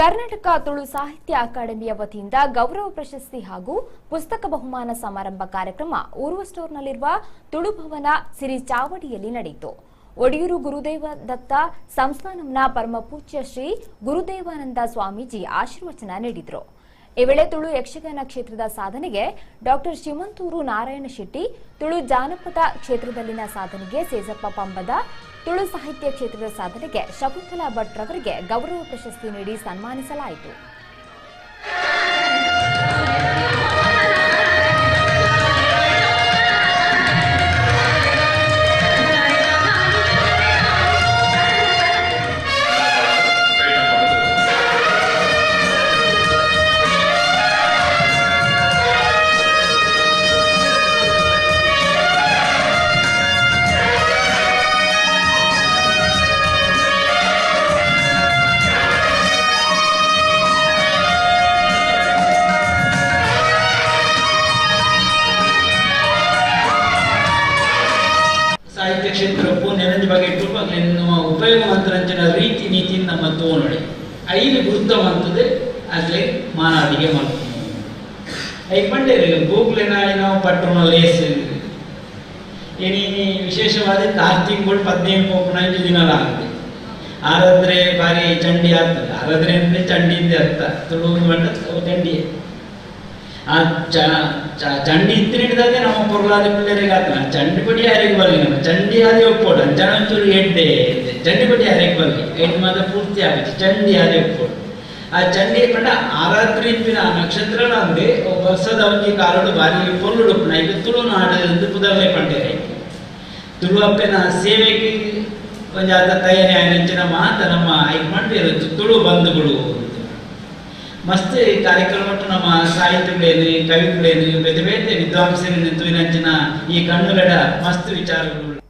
Karnataka Tulu ಸಾಹಿತ್ಯ ಅಕಾಡೆಮಿಯ ವತಿಯಿಂದ ಗೌರವ ಪ್ರಶಸ್ತಿ ಹಾಗೂ ಪುಸ್ತಕ ಬಹುಮಾನ ಸಮಾರಂಭ ಕಾರ್ಯಕ್ರಮ ಊರ್ವ ಸ್ಟೋರ್ನಲ್ಲಿರುವ ತುಳು ಭವನ ಸಿರಿ ಚಾವಡಿಯಲ್ಲಿ ನಡೆಯಿತು. ಒಡಿಯೂರು ಗುರುದೇವ ದತ್ತ ಸಂಸ್ಥಾನಂನ ಪರಮಪೂಜ್ಯ ಶ್ರೀ ಗುರುದೇವಾನಂದ ಸ್ವಾಮೀಜಿ ಆಶೀರ್ವಚನ ನೀಡಿದರು. ಈ ವೇಳೆ ತುಳು ಯಕ್ಷಗಾನ ಕ್ಷೇತ್ರದ ಸಾಧನೆಗೆ ಡಾಕ್ಟರ್ ಶಿಮಂತೂರು ನಾರಾಯಣ ಶೆಟ್ಟಿ, ತುಳು ಜಾನಪದ ಕ್ಷೇತ್ರದಲ್ಲಿನ ಸಾಧನೆಗೆ ಸೇಜಪ್ಪ ಪಂಬದ, ತುಳು ಸಾಹಿತ್ಯ ಕ್ಷೇತ್ರದ ಸಾಧನೆಗೆ ಶಕುಂತಲಾ ಭಟ್ ರವರಿಗೆ ಗೌರವ ಪ್ರಶಸ್ತಿ ನೀಡಿ ಸನ್ಮಾನಿಸಲಾಯಿತು. ಸಾಹಿತ್ಯ ಕ್ಷೇತ್ರಕ್ಕೂ ನೆನಂಜ ಬಗ್ಗೆ ಉಪಯೋಗ ಮಂತ್ರಂಚಿನ ರೀತಿ ನೀತಿ ನಮ್ಮ ತೋನೊಡೆ ಐದು ಗುರುತವಂತದೆ ಆಗಲೇ ಮಾನಾದಿಗೆ ಮಾಡ್ತೀವಿ. I ಪಂಡೇರು ಗೂಗ್ಲೆನಾಯಿ ನಾವು ಪಟ್ಟಣ ಲೇಸ್ ಏನಿ ವಿಶೇಷವಾದ ಕಾರ್ತಿಂಗಳು 15 ಪೋಪುನ 5 ದಿನ ಆಗುತ್ತೆ. ಆರಾದ್ರೆ ಬಾರಿ ಚಂಡಿ ಆಗ್ತದೆ. ಆರಾದ್ರೆ ಅಂದರೆ ಚಂಡಿಯಿಂದ ಅರ್ಥ ತುಳು ಮಂಡ ಚಂಡಿಯೇ. ಆ ಚಂಡಿ ಇತ್ತಿನಿಡ್ದಾಗೆ ನಮ್ಮ ಪೊರ್ಲಾದ ಪಿಳ್ಳರಿಗೆ ಆತನ ಚಂಡಿ ಪಡಿ ಯಾರಿಗೆ ಬರಲಿ, ನಮ್ಮ ಚಂಡಿ ಆದಿ ಒಪ್ಪೋಡು ಅಂಚನ ಒಂಚೂರು ಎಡ್ಡೆ ಚಂಡಿ ಪಡಿ ಯಾರಿಗೆ ಬರಲಿ ಎಡ್ ಮಾತ್ರ ಪೂರ್ತಿ ಆಗುತ್ತೆ ಚಂಡಿ ಆದಿ ಒಪ್ಪೋಡು. ಆ ಚಂಡಿ ಪಂಡ ಆರಾತ್ರಿ ಇಪ್ಪಿನ ಆ ನಕ್ಷತ್ರ ಅಂದೆ ವರ್ಷದ ಒಂಜಿ ಕಾಲಡು ಬಾರಿ ಪೊರ್ಲುಡುಪ್ಪುನ ಈಗ ತುಳುನಾಡು ಎಂದು ಪುದರ್ಲೆ ಪಂಡೇರೆ ತುಳು ಅಪ್ಪೆನ ಸೇವೆಗೆ ಒಂಜಾತ ತಯಾರಿ ಆಯ್ನಂಚಿನ ಮಾತ ನಮ್ಮ ಐಕ್ ಮಂಡೇರು ತುಳು ಬಂಧುಗಳು. ಮಸ್ತ್ ಕಾರ್ಯಕ್ರಮ ನಮ್ಮ ಸಾಹಿತಿಗಳೇನು ಕವಿಗಳೇನು ಬೇತೆ ಬೇತೆ ವಿದ್ವಾಂಸರೇನು ತುವಿನಂಚಿನ ಈ ಕಣ್ಣುಗಡ ಮಸ್ತ್ ವಿಚಾರಗಳು.